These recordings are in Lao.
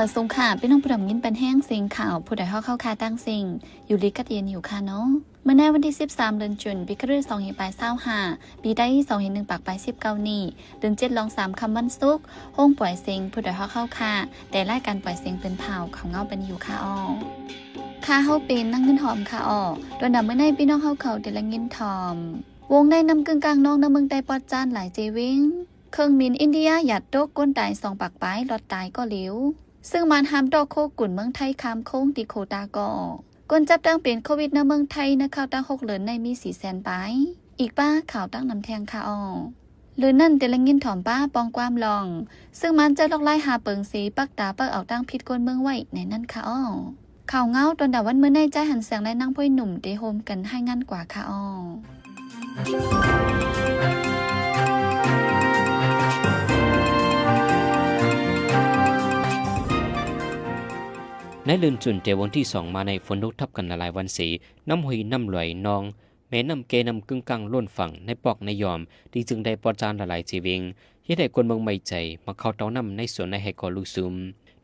ສະຫວັດດີຄ່ະ ພີ່ນ້ອງຜູ້ດຳຍິນປັນແຮງ ເສັງຂ່າວຜູ້ດອຍຮອກເຮົາຄ່າຕັ້ງເສັງ ຢູ່ດີກັດເຢັນຢູ່ຄ່ະເນາະ. ມື້ໃນວັນທີສິບສາມ ເດືອນຈຸນ ປີຄຣິສສອງພັນປາຍຊາວຫ້າ ປີໄທສອງພັນໜຶ່ງປາຍສິບເກົ້ານີ້ ເດືອນເຈັດລອງສາມຄ່ຳວັນສຸກ ໂຮງປ່ອຍເສັງຜູ້ດອຍຮອກເຮົາຄ່າ ແຕ່ລາຍການປ່ອຍເສັງເປັນພາວເຂົ້າເງົາເປັນຢູ່ຄ່ະອໍ. ຂ້າເຮົາເປັນນາງເງິນຫອມຄ່ະອໍ. ຕອນດຳມື້ໃນພີ່ນ້ອງເຮົາເຂົາໄດ້ລະຍິນຖອມ ວົງໃນນຳກຶ່ງກາງນອງນຳເມືອງໃຕ້ປອດຈານຫຼາຍເຈເວັງ. ເຄື່ອງບິນອິນເດຍຢາດຕົກ ຄົນຕາຍສອງປາກປາຍ ລອດຕາຍກໍເຫຼວ. ຊຶ່ງມານຫ້າມຕໍ່ໂຄກຸນເມືອງໄທຂ້າມໂຂງທີ່ໂຄຕາກໍ. ຄົນຈັບຕັ້ງເປັນໂຄວິດໃນເມືອງໄທໃນຄາວຕັ້ງຫົກເດືອນໃນມີສີ່ແສນປາຍ. ອີກປ້າຂ່າວຕັ້ງນຳແທງຄ່ະອໍ. ເລີນນັ້ນແຕ່ລະຍິນຖອມປ້າປ່ອງຄວາມລອງ ຊຶ່ງມານໃຊ້ລວດລາຍຫາເປິງເສ ປັກຕາເປີ້າເອົາຕັ້ງຜິດກົນເມືອງໄວ້ໃນນັ້ນຄ່ະອໍ. ຂ່າວເງົາຕອນດາວັນມື້ໃນ ຈາຍຫັນແສງ ແລະ ນາງພອຍໜຸ່ມ ໄດ້ຮ່ວມກັນລາຍງານກວ່າຄ່ະອໍ. ໃນເດືອນຈຸນແຕ່ວັນທີສອງມາໃນ ຝົນຕົກທັບກັນຫຼາຍໆວັນເສ ນ້ຳຫ້ວຍນ້ຳຫຼວຍນອງ ແມ່ນ້ຳແກ່ນ້ຳກຶ່ງກາງລົ້ນຝັ່ງໃນປອກໃນຢອມ ທີ່ເຊິ່ງໄດ້ປອດຈານຫຼາຍໆເຈເວັງ ເຮັດໃຫ້ຄົນເມືອງໄໝ້ໃຈ ໝາກເຂົ້າເຕົ້ານ້ຳໃນສວນໃນໄຮ່ກໍລຸຊຸມ.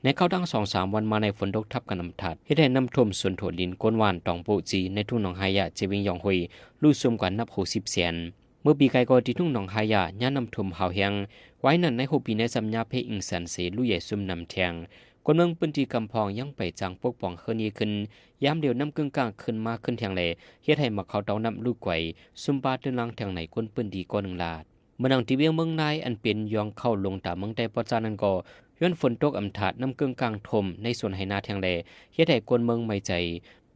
ໃນຄາວຕັ້ງສອງສາມວັນມາໃນ ຝົນຕົກທັບກັນອຳມາດ ເຮັດໃຫ້ນ້ຳຖ້ວມສວນຖົວດິນ ກົນຫວານ ຕອງໂປະຈີ ໃນທົ່ງໜອງໄຮຍະ ເຈເວັງຢອງຫ້ວຍ ລຸຊຸມກວ່ານັບຫົກສິບແສນ. ເມື່ອປີກາຍກໍທີ່ທົ່ງໜອງໄຮຍະ ຍາມນ້ຳຖ້ວມຮາວແຮງ. ວາຍນັ້ນໃນຫົກປີໃນຊ້ຳຍາເພອິງສັນເສ ລຸໃຫຍ່ຊຸມນ້ຳແທງ. ຄົນເມືອງພື້ນທີ່ກຳພອງຍັງໄປຈ້າງປົກປ້ອງເຮືອນເຍຂຶ້ນ. ຍາມດຽວນ້ຳກຶ່ງກາງຂຶ້ນມາຂຶ້ນແທງແລ ເຮັດໃຫ້ໝາກເຂົ້າເຕົ້ານ້ຳລຸກໄກ ຊຸມປາເຕີນລາງແທງໃນຄົນພື້ນທີ່ກໍໜຶ່ງລາດ. ເມືອງທີ່ວຽງເມືອງນາຍ ອັນເປັນຍ່າງເຂົ້າລົງຕາເມືອງໃຕ້ປອດຈານນັ້ນກໍ ຍ້ອນຝົນຕົກອຳທາດ ນ້ຳກຶ່ງກາງຖ້ວມໃນສວນໄຮ່ນາແທງແລ ເຮັດໃຫ້ຄົນເມືອງໄໝ້ໃຈ.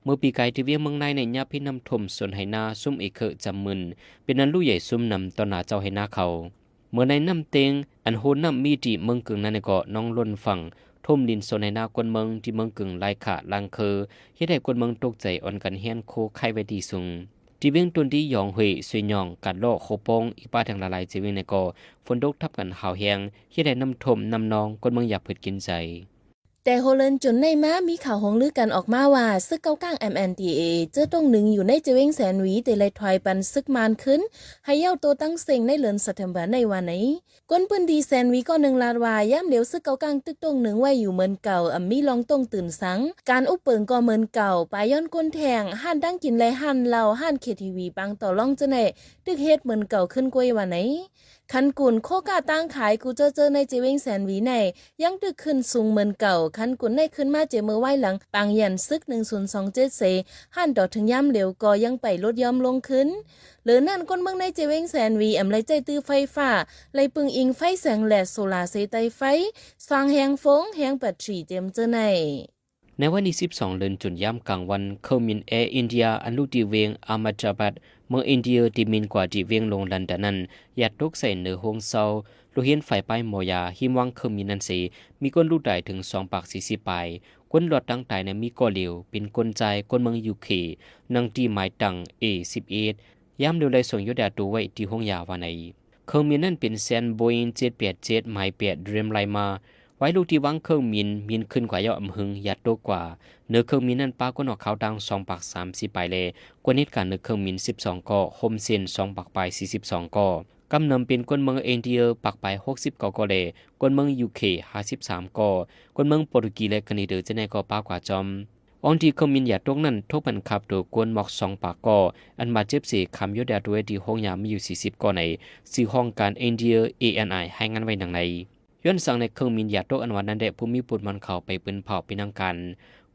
ເມື່ອປີກາຍທີ່ວຽງເມືອງນາຍໃນຍາມເພນ້ຳຖ້ວມສວນໄຮ່ນາ ຊຸມເອເຄີຈຳໝື່ນ ເປັນອັນລຸໃຫຍ່ຊຸມນ້ຳຕໍ່ໜ້າເຈົ້າໄຮ່ນາເຂົາ. ເມື່ອໃນນ້ຳເຕັງ ອັນໂຮນ້ຳມີທີ່ເມືອງກຶ່ງນັ້ນກໍນອງລົ້ນຝັ່ງ ຖ້ວມດິນສວນໄຮ່ນາຄົນເມືອງທີ່ເມືອງກຶ່ງຫຼາຍຂ້າຫຼາງຄື ເຮັດໃຫ້ຄົນເມືອງຕົກໃຈອ່ອນກັນແຮນໂຄໄຄໄວ້ທີ່ສູງ. ທີ່ວຽງຕົນດີ ຢອງເຮ ຊວຍຍອງ ກາດເລາະ ໂຄໂປງ ອີກປາແທງຫຼາຍໆເຈເວງໃນກໍ ຝົນຕົກທັບກັນຫາວແຮງ ເຮັດໃຫ້ນ້ຳຖ້ວມນ້ຳນອງ ຄົນເມືອງຢາກເພີດກິນໃຈ. ແຕ່ຫົວເດືອນຈຸນໃນມາ ມີຂ່າວຫົງລືກັນອອກມາວ່າ ຊຶກເກົ້າກ້າງ MNDAA ເຈີຕົງໜຶງຢູ່ໃນເຈເວງແສນຫວີ ໄດ້ໄລ່ຖອຍປັນຊຶກມານຄືນ ໃຫ້ເຍົາໂຕຕັ້ງເສັງໃນເດືອນ September ໃນວ່າໃນ. ຄົນພື້ນທີ່ແສນຫວີກໍໜຶ່ງລາດວ່າ ຍາມດຽວຊຶກເກົ້າກ້າງຕຶກຕົງໜຶງໄວ້ຢູ່ເໝືອນເກົ່າ ອຳມີລ່ອງຕົງຕື່ນສັງ ການອຸບເປິງກໍເໝືອນເກົ່າ ປາຍຍ້ອນກົນແທງ ຮ້ານນັ່ງກິນ ແລະ ຮ້ານເຫຼົ້າ ຮ້ານ KTV ປາງຕໍ່ລອງເຈົ້າແນ່ ຕຶກເຮັດເໝືອນເກົ່າຂຶ້ນກວ່າວ່າໃນ. ຄັນກຸນ ໂຄກາຕັ້ງຂາຍ ກູເຈີເຈີໃນເຈເວງແສນຫວີໃນ ຍັງຕຶກຂຶ້ນສູງເໝືອນເກົ່າ ຄັນກຸນໃນຂຶ້ນມາເຈເມີວາຍຫຼັງປາງຢັນຊຶກໜຶ່ງສູນສອງເຈັດເສ ຮ້ານຕໍ່ເຖິງຍາມດຽວກໍຍັງໄປລົດຢ່ອມລົງຄືນ. ເລີນນັ້ນ ຄົນເມືອງໃນເຈເວງແສນຫວີ ອຳໄລໃຊ້ຕື້ໄຟຟ້າ ໄລປຶງອີງໄຟແສງແລດໂຊລາເຊ ໄຕ້ໄຟ ສ້າງແຮງຟົງ ແຮງແບັດຕຣີເຕັມເຈີໃນ. ໃນວັນທີສິບສອງເດືອນຈຸນ ຍາມກາງວັນ ເຄື່ອງບິນແອອິນເດຍ ອັນລຸທີ່ວຽງອາມາດາບັດ ເມືອງອິນເດຍ ທີ່ບິນກວ່າທີ່ວຽງຫຼວງລອນດອນນັ້ນ ຢາດຕົກໃສ່ເໜືອໂຮງເຊົາ ໂລງຮຽນຝ່າຍປ້າຍໝໍຢາ ຮິມວັງເຄື່ອງບິນນັ້ນເສ ມີຄົນລຸຕາຍເຖິງສອງປາກສີ່ສິບປາຍ. ຄົນລອດຕາງຕາຍນັ້ນມີກໍຫຼຽວ ເປັນຄົນຊາຍ ຄົນເມືອງຢູເຄ ນັ່ງທີ່ໝາຍຕັງ ເອສິບເອັດ ຍາມດຽວໄດ້ສົ່ງໂຍດາໂຕໄວ້ທີ່ໂຮງຢາວ່າໃນ. ເຄື່ອງບິນນັ້ນເປັນແຊນໂບອີງເຈັດແປດເຈັດ ໝາຍແປດ Dreamliner ວາຍລູກທີ່ວາງເຄື່ອງບິນ ບິນຂຶ້ນກວ່າເຍົາະອຳຫຶງ ຢາດຕົກກວ່າ. ເໜືອເຄື່ອງບິນນັ້ນປາກົນອອກຂ່າວຕ່າງສອງປາກສາມສິບປາຍ ແລະ ຄົນເຮັດການເໜືອເຄື່ອງບິນສິບສອງກໍ ໂຮມເຊັນສອງປາກປາຍສີ່ສິບສອງກໍ. ກຳນຳເປັນຄົນເມືອງເອນເດຍປາກປາຍຫົກສິບເກົ້າກໍ ແລະ ຄົນເມືອງຢູເຄຫ້າສິບສາມກໍ. ຄົນເມືອງໂປຣຕຸກີ ແລະ ກະນີເດີ ຈະແນ່ກໍປາກວ່າຈອມ. ອອງທີ່ເຄື່ອງບິນຢາດຕົກນັ້ນ ທົບກັນຄາບໂຕກວນໝອກສອງປາກກໍ ອັນບາດເຈັບເສ ຄຳໂຍດາໂຕໄວ້ທີ່ໂຮງຢາມີຢູ່ສີ່ສິບກໍໃນ. ສື່ຫ້ອງການເອນເດຍ ເອເອັນໄອ ລາຍງານໄວ້ດັ່ງໃນ. ຍ້ອນສັງໃນເຄື່ອງບິນຢາດຕົກອັນວ່ານັ້ນ ແລະ ຜູ້ມີບຸດໝອນເຂົ້າໄປປືນເຜົາເປັນທາງການ.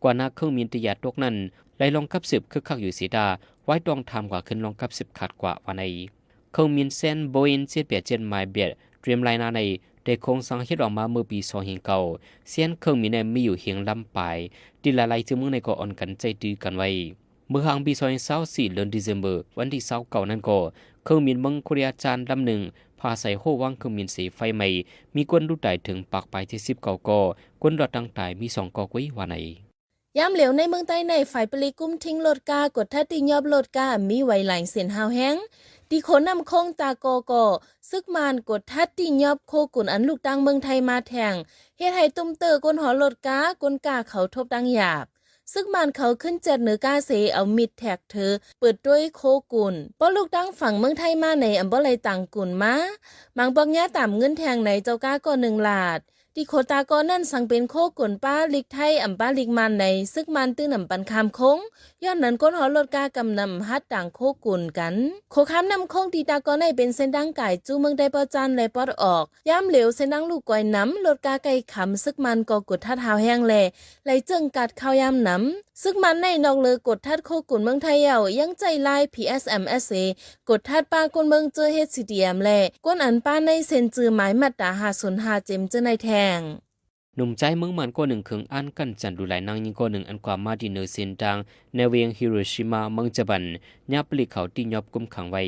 ກວ່າໜ້າເຄື່ອງບິນທີ່ຢາດຕົກນັ້ນ ໄລ່ລອງກັບສືບຄຶກຄັກຢູ່ເສຍດາ ວາຍຕ້ອງຖາມກວ່າຂຶ້ນລອງກັບສືບຂາດກວ່າວ່າໃນ. ເຄື່ອງບິນແຊນໂບອີງເຈັດແປດເຈັດ ໝາຍແປດ Dreamliner ໃນ ໄດ້ໂຄງສ້າງເຮັດອອກມາເມື່ອປີສອງພັນເກົ້າ. ແຊນເຄື່ອງບິນໃນມີຢູ່ຮຽງລຳປາຍ ທີ່ຫຼາຍໆເມືອງໃນກໍອ່ອນກັນໃຊ້ຕື້ກັນໄວ້. ເມື່ອກາງປີສອງພັນຊາວສີ່ ເດືອນ December ວັນທີຊາວເກົ້ານັ້ນກໍ ເຄື່ອງບິນເມືອງໂຄເຣຍຈານລຳໜຶ່ງ ພາໃສ່ໂຮວາງເຄື່ອງບິນເສໄຟໄໝ້ ມີຄົນລຸຕາຍເຖິງປາກປາຍເຈັດສິບເກົ້າກໍ ຄົນລອດຕາງຕາຍມີສອງກໍກວ່າວ່າໃນ. ຍາມດຽວໃນເມືອງໃຕ້ໃນ ຝ່າຍປະລິກກຸມທິງລົດກາ ກວດທັດຕິຍອບລົດກາ ມີໄວຫຼາຍເສັ້ນຮາວແຮງ ທີ່ໂຄນ້ຳໂຂງຕາກໍກໍ ຊຶກມານກວດທັດຕິຍອບໂຄກຸນອັນລຸກຕ່າງເມືອງໄທມາແທງ ເຮັດໃຫ້ຕຸ້ມເຕີກວນຫໍລົດກາ ກົນກາເຂົາທົບຕັ້ງຢາບ. ຊຶກມານເຂົາຂຶ້ນແຈັດເໜືອກາເສ ເອົາມິດແທັກເທີ ເປີດໂຕ້ຍໂຄກຸນ ພໍລຸກຕ່າງຝັ່ງເມືອງໄທມາໃນ ອຳບໍ່ໄດ້ຕ່າງກຸນມາ ມັງປອກຍາຕາມເງິນແທງໃນເຈົ້າກາກໍໜຶ່ງລາດ. ທີ່ໂຄຕາກໍນັ້ນສັງເປັນໂຄກຸນປ້າລິກໄທ ອຳປ້າລິກມານໃນ ຊຶກມານຕື່ນອຳປັນຂ້າມໂຄ້ງ, ຍ້ອນນັ້ນຄົນເຮົາລົດກ້າກຳນຳຮັດຕ່າງໂຄກຸນກັນ. ໂຄຂ້າມນ້ຳໂຄ້ງທີ່ຕາກໍໄນເປັນເສັ້ນທາງກາຍສູ່ເມືອງໄດ້ປອດຈັນ ແລະ ປອດອອກ. ຍາມຫຼຽວເສັ້ນທາງລູກກອຍນຳ, ລົດກ້າໄກ່ຄຳ, ຊຶກມານກໍກົດທັດຮາວແຮງ ແລະ ໄລ່ເຈີ້ງກາດຂ່າວຍາມນຳ. ຊຶກມານໃນນອກເລີກກົດທັດໂຄກຸນເມືອງໄທແລ້ວ, ຍັງໃຊ້ລາຍ ພີເອັສເອັມເອັສເອ ກົດທັດປ້າຄົນເມືອງເຈີເຮັດຊີດີເອັມ ແລະ ກົນອັນປ້າໃນເຊັນຈື່ໝາຍມາດຕາຫ້າສູນຫ້າເຈັມເຈີໃນແທງ. ໜຸ່ມຊາຍເມືອງມ່ານຄົນໜຶ່ງເຄິ່ງອັນກັນຈັນດຸຫຼາຍນາງຍິງຄົນໜຶ່ງ ອັນກວາມມາທີ່ເນີເສັ້ນທາງໃນເວງຮິໂຣຊິມາ ເມືອງຈະບັນ ຍາມປະລິກເຂົາທີ່ຍອບຄຸມຂັງໄວ້.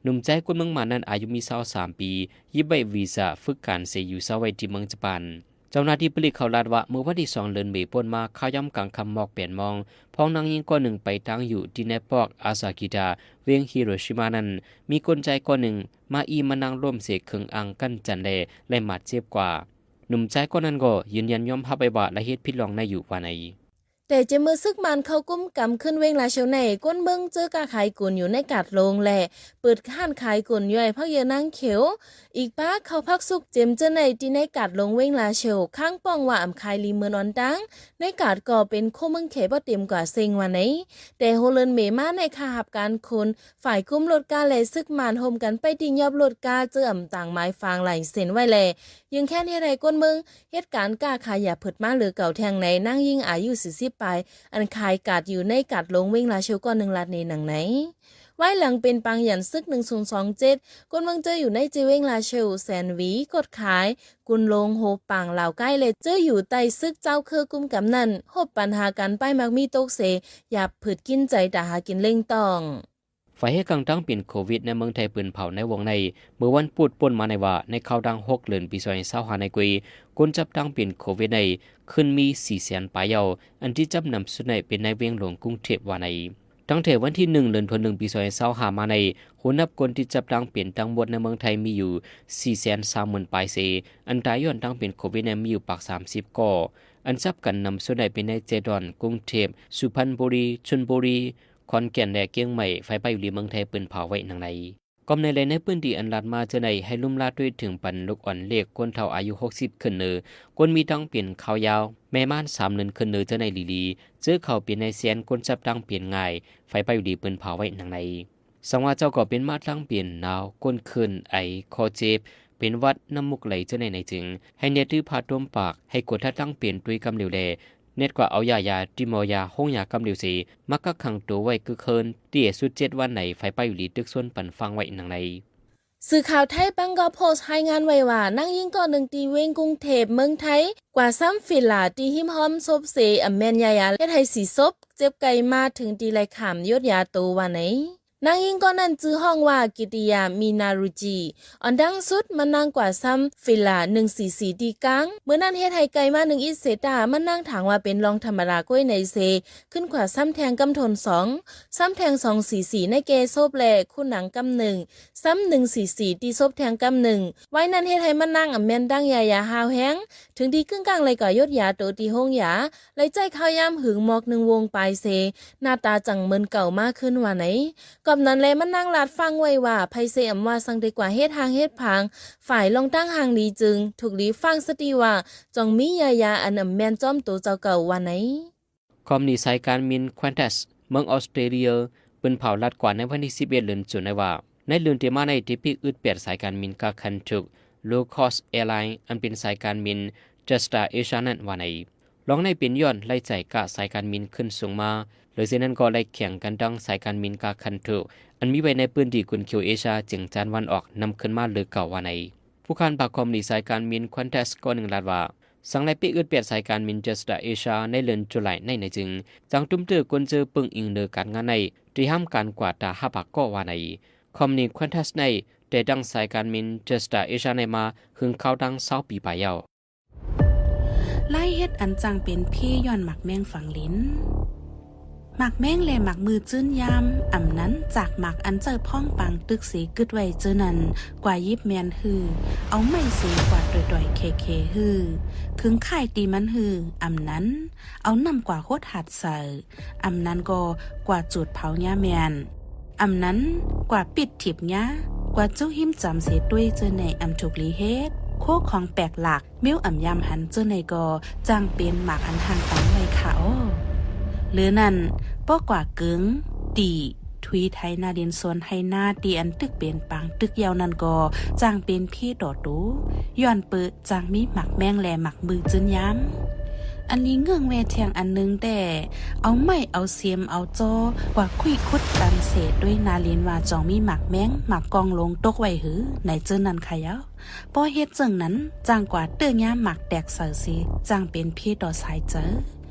ໜຸ່ມຊາຍຄົນເມືອງມ່ານນັ້ນອາຍຸມີຊາວສາມປີ, ຢິບໃບວີຊາຝຶກການເສຍຢູ່ເຊົາໄວ້ທີ່ເມືອງຈະບັນ. ເຈົ້າໜ້າທີ່ປະລິກເຂົາລາດວ່າ ເມື່ອວັນທີສອງເດືອນເມ ປົນມາ ຄາວຍາມກາງຄ່ຳໝອກແປດໂມງ ພວກນາງຍິງຄົນໜຶ່ງໄປຕັ້ງຢູ່ທີ່ໃນປອກອາຊາກິດາ ເວງຮິໂຣຊິມານັ້ນ ມີຄົນຊາຍຄົນໜຶ່ງມາອີ່ມານັ່ງລົ້ມເສເຄິ່ງອັນກັນຈັນ ແລະ ໄດ້ບາດເຈັບກວ່າ. ໜຸ່ມຊາຍຄົນນັ້ນກໍຢືນຢັນຍອມຮັບໄວ້ວ່າ ລະເຮັດຜິດລ່ອງໃນຢູ່ວ່າໃນ. ແຕ່ເຈາະມື້ຊຶກມານເຂົ້າກຸມກຳຂຶ້ນເວງລາຊຽວໃນ, ຄົນເມືອງເຈີກາຂາຍກຸນຢູ່ໃນກາດໂລງ ແລະ ເປີດຮ້ານຂາຍກຸນຢູ່ໃນພັກເຍືອນາງຂຽວ, ອີກປ້າເຂົ້າຜັກສຸກເຈັມເຈີໃນທີ່ໃນກາດໂລງເວງລາຊຽວ, ຄ້າງປ້ອງວ່າອຳຂາຍລີເມີນອອນຕາງ, ໃນກາດກໍເປັນຄົນເມືອງແຂບໍ່ເຕັມກວ່າເສັງວ່າໃນ. ແຕ່ຫົກເດືອນເມມາໃນ ຄ່າຮັບການຄຸນ ຝ່າຍກຸມລົດກາ ແລະ ຊຶກມານໂຮມກັນໄປຕີຍອບລົດກາ ເຈີອຳຕ່າງໝາຍຝາງລາຍເຊັນໄວ້ ແລະ ຢືນແຄ້ນເຮັດໃຫ້ຄົນເມືອງເຮັດການຄ້າຂາຍຢ່າເພີດມາເຫຼືອເກົ່າແທງໃນ. ນາງຍິງອາຍຸສີ່ສິບປາຍ ອັນຂາຍກາດຢູ່ໃນກາດໂລງເວງລາຊຽວ ກໍໜຶ່ງລາດໃນໜັງໃນ. ວາຍຫຼັງເປັນປາງຢັນຊຶກໜຶ່ງສູນສອງເຈັດ ຄົນເມືອງເຈີຢູ່ໃນເຈເວງລາຊຽວ, ແສນຫວີ, ກົດຂາຍ, ກຸນໂລງ, ໂຮປາງ, ລາວໃຕ້ ແລະ ເຈີຢູ່ໃຕ້ຊຶກເຈົ້າເຄືກຸມກຳນັ້ນ ພົບບັນຫາການປ້າຍໝາກມີຕົກເສ ຢ່າເພີດກິນໃຈຕາຫາກິນເລັ່ງຕ້ອງ. ຝ່າຍເຮັດການຕ່າງປຽນໂຄວິດໃນເມືອງໄທເພິ່ນເຜົາໃນວົງໃນ ເມື່ອວັນພຸດປົນມາໃນວ່າ ໃນເຂົ້າດາງຫົກເດືອນປີສອງພັນຊາວຫ້າໃນກຸຍ ຄົນຈັບຕ່າງປຽນໂຄວິດໃນຂຶ້ນມີສີ່ແສນປາຍແລ້ວ, ອັນທີ່ຈັບນຳສຸດໃນເປັນໃນວຽງຫຼວງກຸງເທບວ່າໃນ. ຕັ້ງແຕ່ວັນທີໜຶ່ງເດືອນທີໜຶ່ງປີສອງພັນຊາວຫ້າມາໃນ ໂຫ ນັບຄົນທີ່ຈັບຕ່າງປຽນທັງໝົດໃນເມືອງໄທມີຢູ່ສີ່ແສນສາມໝື່ນປາຍເສ, ອັນຕາຍຍ້ອນຕ່າງປຽນໂຄວິດໃນມີຢູ່ປາກສາມສິບກໍ. ອັນຈັບກັນນຳສຸດໃນເປັນໃນເຈດອນ, ກຸງເທບ, ສຸພັນບູລີ, ຊົນບູລີ, ຂອນແກ່ນ ແລະ ກຽງໃໝ່, ຝ່າຍປ້າຍຫລີເມືອງໄທເພິ່ນເຜົາໄວ້ໜັງໃນ. ກໍໃນ ແລະ ໃນພື້ນທີ່ອັນລາດມາເທື່ອໃນ ໃຫ້ລຸ່ມລາດ້ວຍເຖິງປັນລູກອ່ອນເລກຄົນເຖົ້າອາຍຸຫົກສິບຂຶ້ນເນີ, ຄົນມີຕ່າງປຽນຄາວຍາວ, ແມ່ມານສາມເດືອນຂຶ້ນເນີເທື່ອໃນຫຼີໆ, ເຈີເຂົ້າເປັນໃນແສນຄົນຈັບຕ່າງປຽນງ່າຍ, ຝ່າຍປ້າຍຫລີເພິ່ນເຜົາໄວ້ໜັງໃນ. ສັງວ່າເຈົ້າກໍເປັນມາຕ່າງປຽນ, ໜາວ, ກົ້ນເຄີນ, ໄອ, ຄໍເຈັບ, ເປັນຫວັດ, ນ້ຳມູກໄຫຼເທື່ອໃນໃນຈຶ່ງ ໃຫ້ແນດຖືຜ້າຕົມປາກ, ໃຫ້ກວດຖ້າຕ່າງປຽນດ້ວຍກຳຫຼຽວ ແລະ ແນດກວ່າເອົາຢາຢາທີ່ໝໍຢາໂຮງຢາກຳຫຼຽວເສ ມາກັກຂັງໂຕໄວ້ກຶກເຮີນ ທີ່ສຸດເຈັດວັນໃນ ຝ່າຍປ້າຍຫລີຕຶກຊົນປັນຟັງໄວ້ໜັງໃນ. ສື່ຂ່າວໄທບາງກອກໂພສ ລາຍງານໄວ້ວ່າ ນາງຍິງກໍໜຶ່ງທີ່ເວງກຸງເທບເມືອງໄທ ກວາດຊ້ຳຟີລາທີ່ຮິມຫ້ອມສົບເສ ອຳແມ່ນຢາຢາເຮັດໃຫ້ສີສົບ ເຈັບໄກມາເຖິງທີ່ໄດ້ຂ້າມຢົດຢາໂຕວ່າໃນ. ນາງຍິງກໍນັ້ນຊື່ຮ້ອງວ່າ ກິຕິຍາ ມີນາຣູຈິ. ອັນດັງສຸດ ມັນນາງກວາດຊ້ຳຟີລາໜຶ່ງຊີຊີທີ່ກາງ. ມື້ນັ້ນເຮັດໃຫ້ໄກມາໜຶ່ງອິດເສຕາ, ມັນນາງຖາງວ່າເປັນລອງທຳມະດາກ້ວຍໃນເຊ ຂຶ້ນກວ່າຊ້ຳແທງກຳທົນສອງ, ຊ້ຳແທງສອງຊີຊີໃນແກ່ສົບ ແລະ ຄູນາງກຳໜຶ່ງ, ຊ້ຳໜຶ່ງຊີຊີທີ່ສົບແທງກຳໜຶ່ງ. ໄວນັ້ນເຮັດໃຫ້ມັນນາງອຳແມ່ນດັ່ງຢາຢາຮາວແຮງ, ເຖິງທີ່ກຶ້ງກ້າງໄດ້ກວ່າຢົດຢາໂຕທີ່ໂຮງຢາ, ໄດ້ໃຊ້ຄາວຍາມຫຶງໝອກໜຶ່ງວົງປາຍເຊ, ໜ້າຕາຈັ່ງເໝືອນເກົ່າມາຄືນວ່າໃນ. ກອບນັ້ນແລະ ມັນນາງລາດຟັງໄວ້ວ່າ ໃຜເຊອຳວ່າສັງເດກວ່າເຮັດຮ່າງເຮັດພາງ, ຝ່າຍລອງຕັ້ງຮ່າງດີຈຶ່ງ, ທຸກລີຟັງສະຕິວ່າ, ຈົ່ງມີຢາຢາອັນອຳແມ່ນຈອມໂຕເຈົ້າເກົ່າວ່າໃນ. ຄອມພານີສາຍການບິນ Qantas ເມືອງອອສເຕຣເລັຍ ເພິ່ນເຜົາລາດກວ່າໃນວັນທີສິບເອັດເດືອນຈຸນໄດ້ວ່າ ໃນເດືອນທີ່ມາໃນໄດ້ປິດອຶດແປດສາຍການບິນກາຄັນທຸກ Low Cost Airline ອັນເປັນສາຍການບິນ Jetstar Asia ນັ້ນວ່າໃນ. ລອງໃນເປັນຍ້ອນລາຍຈ່າຍກາສາຍການບິນຂຶ້ນສູງມາ, ເລີຍເຊັ່ນນັ້ນກໍໄດ້ແຂ່ງກັນທັງສາຍການບິນກາຄັນທຸກ ອັນມີໄວ້ໃນພື້ນທີ່ຂຸນຂຽວເອຊຽຈຽງຈານວັນອອກນຳຂຶ້ນມາເລີເກົ່າວ່າໃນ. ຜູ້ຂ້ານພາກຄອມພານີສາຍການບິນ Qantas ກໍໜຶ່ງລາດວ່າ ສັງໄດ້ປິດອຶດແປດສາຍການບິນ Jetstar Asia ໃນເດືອນຈຸລາຍໃນໃນຈຶ່ງ ຈັ່ງຕຸ້ມເຕີຄົນເຈີເບິ່ງອີງເດີການງານໃນ ທີ່ຫ້າມການກວ່າຕາຫ້າປາກກໍວ່າໃນ. ຄອມພານີ Qantas ໃນ ແຕ່ຕັ້ງສາຍການບິນ Jetstar Asia ໃນມາ ເຖິງເຂົ້າຕັ້ງຊາວປີປາຍແລ້ວ. ລາຍເຮັດອັນຈັ່ງເປັນພີຍ້ອນໝາກແມງຝັງລິນ. ໝາກແມງ ແລະ ໝາກມືຈືນຍາມ, ອຳນັ້ນຈາກໝາກອັນເຈົ້າພ້ອງປາງຕຶກເສກຶດໄວ້ເຈີນັ້ນ ກວ່າຢິບແມ່ນຮື້, ເອົາໄມ້ເສກວ່າຕ່ອຍໆແຂໆຮື້, ເຖິງຄ້າຍຕີມັນຮື້, ອຳນັ້ນເອົານ້ຳກວ່າຫົດຫັດໃສ່, ອຳນັ້ນກໍກວ່າຈູດເຜົາຫຍ້າແມ່ນ, ອຳນັ້ນກວ່າປິດຖີບຫຍ້າ, ກວ່າຈຸຫິມຈຳເສຕົວເຈີໃນອຳທຸກລີເຮັດ. ໂຄຂອງແປກຫຼາກ, ແມວອຳຍາມຫັນເຈີໃນກໍຈ້າງເປັນໝາກອັນຮ່າງຕັນໄວ້ຄ່າອໍ. ເຫຼືອນັ້ນ, ປ້ອກວ່າເກີງ, ຕີ, ທຸຍໄຖນາດິນສວນໄຮ່ນາ ທີ່ອັນຕຶກເປັນປາງຕຶກຢາວນັ້ນກໍຈ້າງເປັນເພຕໍ່ໂຕ, ຍ້ອນເປີ ຈ້າງມີໝາກແມງ ແລະ ໝາກມືຈືນຍາມ. ອັນລີເງື່ອງແວ່ທຽງອັນໜຶ່ງແດ່, ເອົາໄມ້ ເອົາເສມ ເອົາຈໍ ກວາດຄຸຍຂຸດຕັນເສດດ້ວຍນາລິນວ່າຈອງມີໝາກແມງ ໝາກກອງຫຼົງຕົກໄວ້ຫື ໃນເຈີນັ້ນຂະເຍົາ. ພໍເຮັດເຈີນັ້ນ, ຈ້າງກວາດເຕີຍາໝາກແຕກໃສ່ເສ, ຈ້າງເປັນເພຕໍ່ສາຍເຈີ.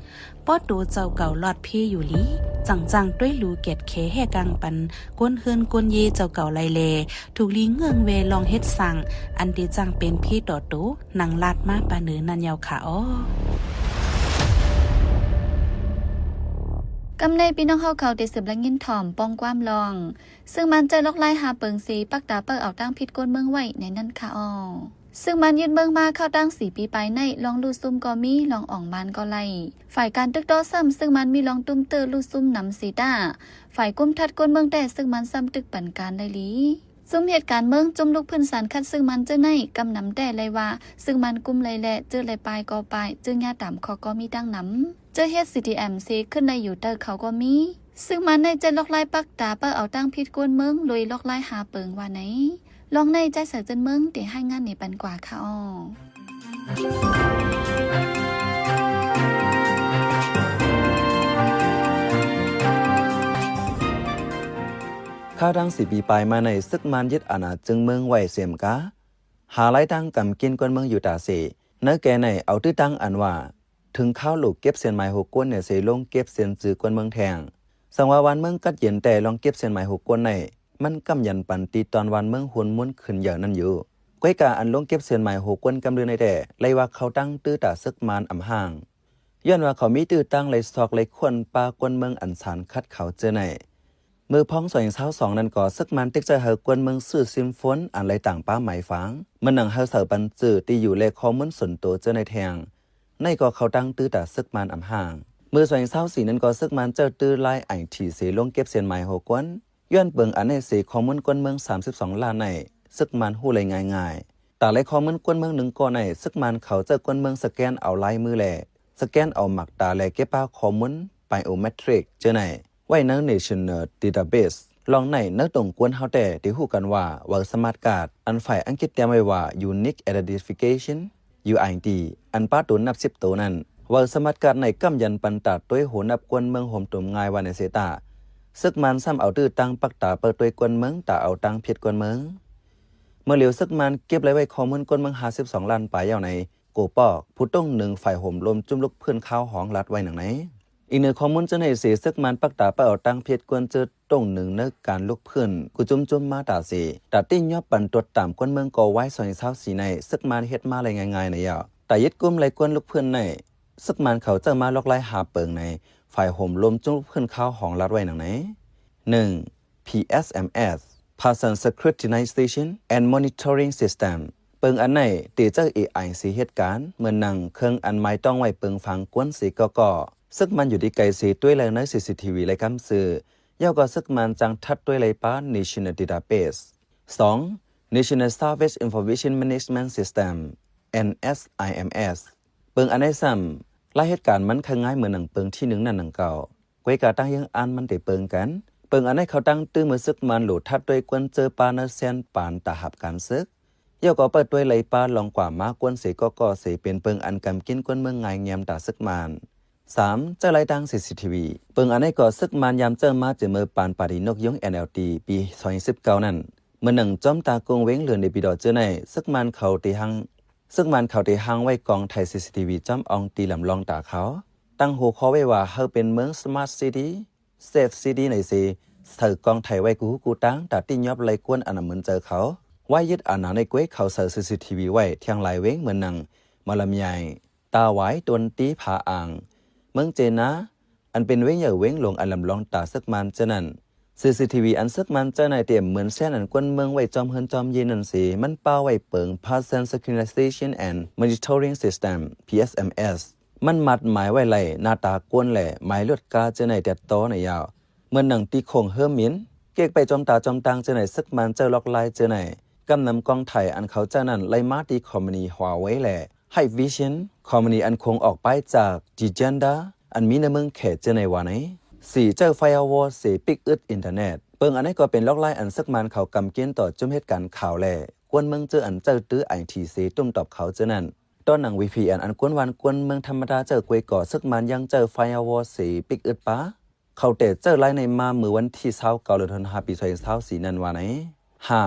ພໍໂຕເຈົ້າເກົ່າລອດເພຢູ່ຫຼີ, ຈັ່ງຈ້າງຕ້ວຍລູແກດແຂແຮ່ກາງປັນ ກົນເຮືອນກົນເຢເຈົ້າເກົ່າໄລແລ, ທຸກລີເງື່ອງແວ່ລອງເຮັດສ້າງ ອັນເຕຈ້າງເປັນເພຕໍ່ໂຕ ນາງລາດມາປາເໜີນັ້ນເຍົາຂະອໍ. ກຳໃນພີ່ນ້ອງເຮົາເຂົາໄດ້ສືບລະຍິນຖ່ອມປ່ອງຄວາມລອງ ຊຶ່ງມັນເຈີລອກລາຍຫາເປິງເສ ປັກຕາເປີເອົາທາງຜິດກົນເມືອງໄວ້ໃນນັ້ນຂະອໍ. ຊຶ່ງມັນຍຶດເມືອງມາເຂົ້າຕັ້ງສີ່ປີປາຍໃນ ລອງລຸຊຸມກໍມີ ລອງອອງມານກໍໄລ່. ຝ່າຍການຕຶກຕໍ່ຊ້ຳ ຊຶ່ງມັນມີລອງຕຸ້ມເຕີລຸຊຸມນຳເສຕາ, ຝ່າຍກຸມທັດກົນເມືອງແຕ່ ຊຶ່ງມັນຊ້ຳຕຶກປັນການໄລ່ຫຼີ. ຊຸມເຮັດການເມືອງ ຈຸ້ມລຸກພື້ນສານຂັດ ຊຶ່ງມັນເຈີໃນກຳນຳແຕ່ໄລ່ວ່າ ຊຶ່ງມັນກຸມໄລ່ແລະ ເຈີໄລ່ປາຍກໍປາຍ ເຈີຍາຕາມເຄາະກໍມີຕັ້ງນຳ, ເຈີເຮັດ CDM ເສຂຶ້ນໄລ່ຢູ່ເຕີເຂົາກໍມີ. ຊຶ່ງມັນໃນເຈີລອກລາຍປັກຕາເປີເອົາທາງຜິດກົນເມືອງ ໂດຍລອກລາຍຫາເປິງວ່າໃນ. ລອງໃນໃຈໃສເຈີນເມືອງ ໄດ້ລາຍງານໃນປັນກວ່າຄ່ະອໍ. ຄາວຕັ້ງສີ່ປີປາຍມາໃນ ຊຶກມານຍຶດອານາເຈີເມືອງໄວ້ເສມກາ ຫາລາຍໄດ້ກຳກິນກວນເມືອງຢູ່ຕາເສ. ໃນແກ່ໃນເອົາຕື້ຕັ້ງອັນວ່າ ເຖິງຄາວລູກເກັບເສັ້ນໝາຍຫົວກົນແນເສ ລົງເກັບເສັ້ນຈື່ກວນເມືອງແທງ. ສັງວ່າວານເມືອງກັດເຢັນ ແຕ່ລອງເກັບເສັ້ນໝາຍຫົວກົນໃນ ມັນກຳຢັນປັນຕີຕອນວານເມືອງຮຸນມຸນຂຶ້ນເຢີນັ້ນຢູ່. ກ້ວຍກາອັນລົງເກັບເສັ້ນໝາຍຫົວກົນກຳລືໃນແຕ່ ໄລ່ວ່າເຂົາຕັ້ງຕື້ຕາຊຶກມານອຳຮ່າງ ຍ້ອນວ່າເຂົາມີຕື້ຕັ້ງໄລ່ຊອກໄລ່ຄົ້ນປາກວນເມືອງອັນສານຂັດເຂົາເຈີໃນ. ເມື່ອພອງສອງເອັດຊາວສອງນັ້ນກໍ ຊຶກມານຕິກໃຈໃຫ້ກວນເມືອງຊື້ຊິມໂຟນອັນໄລ່ຕ່າງປາໝາຍຝາງ ເໝືອນໜັງໃຫ້ເຊົ່າປັນຈື່ທີ່ຢູ່ ແລະ ຂໍ້ມູນສ່ວນໂຕເຈີໃນແທງ. ໃນກໍເຂົາຕັ້ງຕື້ຕາຊຶກມານອຳຮ່າງ. ເມື່ອສອງເອັດຊາວສີ່ນັ້ນກໍ ຊຶກມານເຈົ້າຕື້ລາຍໄອທີເສ ລົງເກັບເສັ້ນໝາຍຫົວກົນ. ຍ້ອນເບິ່ງອັນໃນເສຂໍ້ມູນກວນເມືອງສາມສິບສອງລ້ານໃນ ຊຶກມານຮູ້ໄດ້ງ່າຍໆ. ຕາໄລ່ຂໍ້ມູນກວນເມືອງໜຶ່ງກໍໃນ ຊຶກມານເຂົາເຈົ້າກວນເມືອງສະແກນເອົາລາຍມື ແລະ ສະແກນເອົາໝາກຕາ ແລະ ເກັບປາຂໍ້ມູນໄບໂອເມດທຣິກເຈີໃນ ໄວ້ໃນ National Database. ລອງໃນ ໃນຕົງກວນເຮົາແຕ່ໄດ້ຮູ້ກັນວ່າ World Smart Card ອັນຝ່າຍອັງກິດຕຽມໄວ້ວ່າ Unique Identification ຢູໄອດີ ອັນປາໂຕນັບສິບໂຕນັ້ນ World Smart Card ໃນກຳຢັນປັນຕາໂຕຍໂຫນັບກວນເມືອງໂຮມຕຸມງ່າຍວ່າໃນເສຕາ ຊຶກມານຊ້ຳເອົາຕື້ຕັ້ງປັກຕາເປີໂຕຍກວນເມືອງ ຕາເອົາຕັ້ງເພດກວນເມືອງ. ເມື່ອຫຼຽວຊຶກມານເກັບໄລ່ໄວ້ຂໍ້ມູນກວນເມືອງຫ້າສິບສອງລ້ານປາຍເຍົາໃນ ໂກປອກ ຜູ້ຕົງໜຶ່ງຝ່າຍໂຮມລົມຈຸ້ມລຸກພື້ນຄາວຮອງລັດໄວ້ໜັງໃນ. ອີກເໜືອຂໍ້ມູນເຈົ້າໃນເສ ຊຶກມານປັກຕາເປີເອົາຕັ້ງເພດກວນເຈີຕົງໜຶ່ງໃນການລຸກພື້ນ ກູຈຸ້ມຈຸ້ມມາຕາເສ ຕາຕິຍອບປັນຕົວຕາມກວນເມືອງກໍໄວ້ສອງເອັດຊາວສີ່ໃນ ຊຶກມານເຮັດມາໄລ່ງ່າຍໆໃນເຍົາ. ຕາຍຶດກຸມໄລ່ກວນລຸກພື້ນໃນ ຊຶກມານເຂົາເຈົ້າມາລອກລາຍຫາເປິງໃນ ຝ່າຍໂຮມລົມຈຸ້ມລຸກພື້ນຄາວຮອງລັດໄວ້ໜັງໃນ. ໜຶ່ງ ພີເອັສເອັມເອັສ Person Scrutinization and Monitoring System. ເປິງອັນໃນເຕໃຊ້ເອໄອເສເຮັດການ ເໝືອນໜັງເຄື່ອງອັນໝາຍຕ້ອງໄວ້ເປິງຝັງກວນເສກໍກໍ ຊຶກມານຢູ່ທີ່ໄກເສ ຕ້ວຍໄລ່ໃນ CCTV ໄລ່ກຳຊື່ ເຍົາກໍຊຶກມານຈັ່ງທັດຕ້ວຍໄລ່ປາ National Database. ສອງ National Service Information Management System, NSIMS. ເປິງອັນໃນຊ້ຳ ລາຍເຮັດການມັນຄ້າຍງ່າຍເໝືອນໜັງເປິງທີໜຶ່ງນັ້ນໜັງເກົ່າ. ກ້ວຍກາຕັ້ງເຍືອງອັນມັນໄດ້ເປິງກັນ ເປິງອັນໃນເຂົາຕັ້ງຕື່ມເມື່ອຊຶກມານໂຫຼທັດດ້ວຍກວນເຈີປາເນີແຊນປານຕາຮັບການຊຶກ ເຍົາກໍເປີດດ້ວຍໄລ່ປາລອງກວ່າມາກວນເສກໍກໍເສ ເປັນເປິງອັນກຳກິນກວນເມືອງງ່າຍແງມຕາຊຶກມານ. ສາມ ເຈົ້າລາຍຕັ້ງ CCTV. ເປິງອັນໃນກໍຊຶກມານຍາມເຈົ້າມາເຈເມີປານປາດີນົກຍຸງ NLD ປີສອງພັນສິບເກົ້ານັ້ນ ເໝືອນໜັງຈອມຕາກົງເວງເຫຼືອໃນປີດອເຈີໃນ ຊຶກມານເຂົາໄດ້ຮັງ ຊຶກມານເຂົາໄດ້ຮັງໄວ້ກອງໄຖ CCTV ຈອມອອງຕີລຳລອງຕາເຂົາ ຕັ້ງຫົວຂໍ້ໄວ້ວ່າ ເຮົາເປັນເມືອງ Smart City, Safe City ໃນເສ ໃສ່ກອງໄຖໄວ້ກູຫູກູຕາງ ຕາຕິຍອບໄລ່ກວນອັນອຳເມີນເຈີເຂົາ. ໄວ້ຍຶດອານາໃນກ້ວຍເຂົາໃສ່ CCTV ໄວ້ທຽງຫຼາຍເວງເໝືອນໜັງ ມະລຳໄຍ, ຕາຫວາຍ, ຕົນຕີ, ຜາອ່າງ, ເມືອງເຈນາ ອັນເປັນເວງໃຫຍ່ເວງຫຼວງອັນລຳລອງຕາຊຶກມານເທື່ອນັ້ນ. ຊີຊີທີວີ ອັນຊຶກມານເຈົ້າໃນຕຽມເໝືອນແຊນອັນກວນເມືອງໄວ້ຈອມເຮືອນຈອມເຢນນັ້ນເສ ມັນປະໄວ້ເປິງ Person Scrutinization and Monitoring System, ພີເອັສເອັມເອັສ ມັນມັດໝາຍໄວ້ໄລ່ໜ້າຕາກວນ ແລະ ໝາຍລົດກາເຈົ້າໃນແຕ່ຕໍ່ໃນຍາວ ເໝືອນໜັງຕີໂຄ້ງເຮີມິນ ເກັກໄປຈອມຕາຈອມຕາງເຈົ້າໃນ ຊຶກມານເຈົ້າລັອກລາຍເຈົ້າໃນ ກຳນຳກ້ອງຖ່າຍອັນເຂົາເຈົ້ານັ້ນໄລ່ມາທີ່ຄອມພານີ Huawei ແລະ Hikvision ຄອມພານີອັນຄົງອອກໄປຈາກ Zigenda ອັນມີໃນເມືອງແຂເຈີໃນວ່າໃນ. ສີ່ ເຈົ້າ firewall ເສປິກອຶດອິນເຕີເນັດ. ເບິ່ງອັນໃດກໍເປັນລອກລາຍອັນເສິກມານເຂົາກຳກິນຕໍ່ຈຸ້ມເຮັດການຂ່າວ ແລະ ກວນເມືອງເຈີອັນເຈົ້າຕື້ IT ເສຕຸ້ມຕອບເຂົາເຈີນັ້ນ. ຕໍ່ໜັງ VPN ອັນກວນວັນກວນເມືອງທຳມະດາເຈົ້າກວຍກໍ ເສິກມານຍັງເຈົ້າ firewall ເສປິກອຶດປາ ເຂົາແຕ່ເຈົ້າລາຍໃນມາເມື່ອວັນທີຊາວເກົ້າ ເດືອນທັນວາ ປີສອງພັນຊາວສີ່ນັ້ນວ່າໃນ. ຫ້າ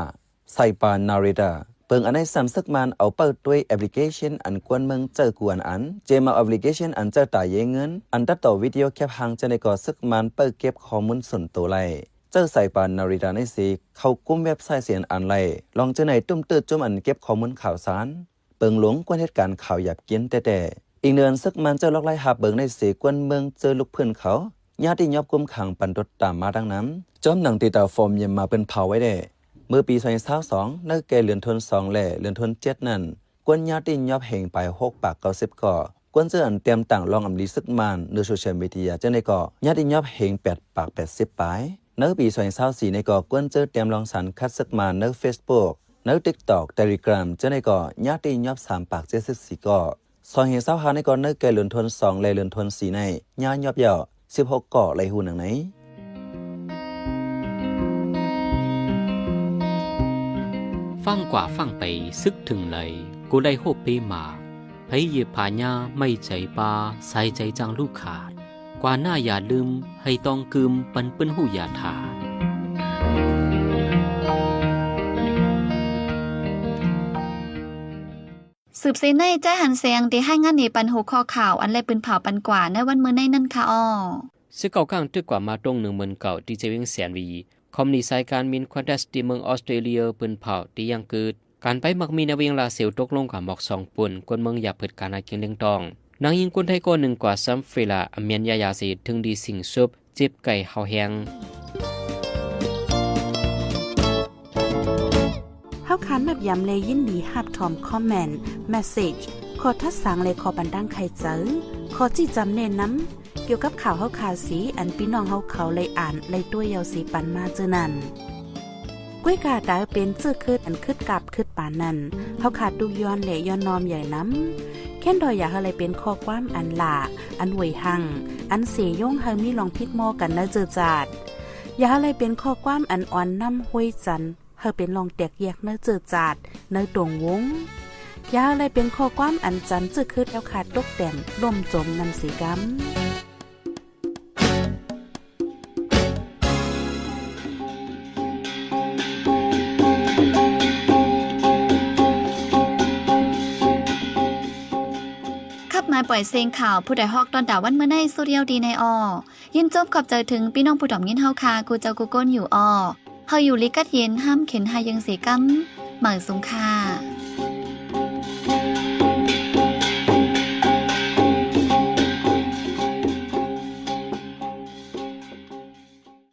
Cyber Narrator ເບິ່ງອັນໃດຊ້ຳເສິກມານເອົາເປີດຕົວແອັບພລິເຄຊັນອັນກວນເມືອງເຈົ້າກວນອັນ ເຈມເອົາແອັບພລິເຄຊັນອັນເຈົ້າຕາເຢເງິນ ອັນຕັດຕໍ່ວິດີໂອເກັບຮ່າງເຈົ້າໃນກໍເສິກມານເປີດເກັບຂໍ້ມູນສ່ວນໂຕໄລ່. ເຈົ້າ Cyber Narrator ໃນເສເຂົ້າກຸມເວັບໄຊເສອັນອັນໄລ່ ລອງເຈົ້າໃນຕຸ້ມເຕີຈຸ້ມອັນເກັບຂໍ້ມູນຂ່າວສານ. ເບິ່ງຫຼວງກວນເຮັດການຂ່າວຢາບກິນແຕ່ໆ. ອີກເໜືອອັນເສິກມານເຈົ້າລອກໄລ່ຮັບເບິ່ງໃນເສກວນເມືອງເຈີລຸກພື້ນເຂົາ ຍາດທີ່ຍອບກຸມຂັງປັນຕົວຕາມມາດັ່ງນຳ. ຈອມໜັງ Data for Myanmar ເພິ່ນເຜົາໄວ້ແດ່ ເມື່ອປີສອງພັນຊາວສອງ ໃນແກ່ເດືອນທັນສອງ ແລະ ເດືອນທັນເຈັດນັ້ນ ກວນຍາດທີ່ຍອບເຫັງປາຍຫົກປາກເກົ້າສິບກໍ ກວນເຈີອັນແຕ້ມຕ່າງລອງອຳລີເສິກມານເໜືອໂຊຊຽວມີເດຍຈັ່ງໃດກໍ ຍາດທີ່ຍອບເຫັງແປດປາກແປດສິບປາຍ. ໃນປີສອງພັນຊາວສີ່ໃນກໍ ກວນເຈີແຕ້ມລອງສານຄັດເສິກມານໃນ Facebook ໃນ TikTok Telegram ຈັ່ງໃດກໍ ຍາດທີ່ຍອບສາມປາກເຈັດສິບສີ່ກໍ. ສອງພັນຊາວຫ້າໃນກໍ ໃນແກ່ເດືອນທັນສອງ ແລະ ເດືອນທັນສີ່ໃນ ຍາດຍອບເຍົາະສິບຫົກກໍ ໄດ້ຮູ້ໜັງໃນ. ຟັງກວ່າຟັງໄປ ຊຶກເຖິງໄຫຼ ກໍໄດ້ໂຮບເປມາ ໃຜເຫຍບຜາຍາ ໄມ້ໃຈປ່າ ສາຍໃຈຈັ່ງລູກຂາດ ກວ່າໜ້າຢ່າລືມ ໃຫ້ຕ້ອງກືມ ປັນເປີ້ນຮູ້ຢ່າຖາດ. ສືບເສຍໃນ ໃຈຫັນແສງ ໄດ້ຮາຍງານໃນປັນຫົວຂໍ້ຂ່າວ ອັນໄດ້ປືນເຜົາປັນກວ່າໃນວັນມື້ໃນນັ້ນຄ່ະອໍ. ຊາວເກົ້າຄັ້ງຖືກກວ່າມາຕົງໜຶ່ງໝື່ນເກົ້າ ທີ່ເຊວຽງແສນວີ ຄອມພານີສາຍການບິນ Qantas ທີ່ເມືອງອອສເຕຣເລຍ ປືນເຜົາທີ່ຍັງເກີດ ການໄປມັກມີໃນວຽງລາເຊວຕົກລົງກວ່າໝອກສອງປຸ້ນ ກວນເມືອງຢາເປີດການຫາກິນລ້ຽງຕ້ອງ. ນາງຍິງຄົນໄທກໍໜຶ່ງກວ່າຊຳເຟລາ ອາມຽນຢາຢາເສ ເຖິງດີສິງສຸບ ເຈັບໄຂ້ເຫົ່າແຮງ. ເຮົາຄານມາບຢາມ ແລະ ຍິນດີຮັບຖອມຄອມເມັນ, ແມັດເສຈ, ຂໍ້ທັດສັງ ແລະ ຂໍ້ບັນດາງໄຄເຈີ, ຂໍ້ຊີ້ຈຳແນະນຳ ກ່ຽວກັບຂ່າວເຮົາຄາເສ ອັນພີ່ນ້ອງເຮົາເຂົາໄດ້ອ່ານໄດ້ຕົວະເຍົາເສປັນມາເຈີນັ້ນ. ກວຍກາຕາເປັນເຈີຄືດອັນຄຶດກາບຄຶດປານນັ້ນ ເຮົາຄາຕຸກຍ້ອນ ແລະ ຍ້ອນນ້ອມໃຫຍ່ນຳ. ແຄ້ນດອຍຢາກໃຫ້ໄດ້ເປັນຂໍ້ຄວາມອັນຫຼ້າ ອັນຫວຍຮັ່ງ ອັນເສຍົງໃຫ້ມີລອງຜິດມໍກັນໃນເຈີຈາດ. ຢ່າໃຫ້ໄດ້ເປັນຂໍ້ຄວາມອັນອ່ອນນ້ຳຫ້ວຍຈັນ ໃຫ້ເປັນລອງແຕກແຍກໃນເຈີຈາດ ໃນຕົງວົງ. ຢ່າໃຫ້ໄດ້ເປັນຂໍ້ຄວາມອັນຈັນເຈີຄືດແລ້ວຄາຕົກແຕ່ນລົ້ມຈົມນັ້ນເສກຳ. ຂັບມາປ່ອຍເສັງຂ່າວ ຜູ້ໃດຮອກຕ້ອນຕາວັນມື້ໃນ ສຸດຍາວດີໃນອໍ. ຍິນຊົມຂອບໃຈເຖິງພີ່ນ້ອງຜູ້ຖອມຍິນເຮົາຄາ ກູເຈົ້າກູກົນຢູ່ອໍ. ເຮົາຢູ່ລີກັດເຢັນ ຫ້າມເຂັນຫາຍເຢິງເສກຳ. ໝາຍສູງຄ່າ.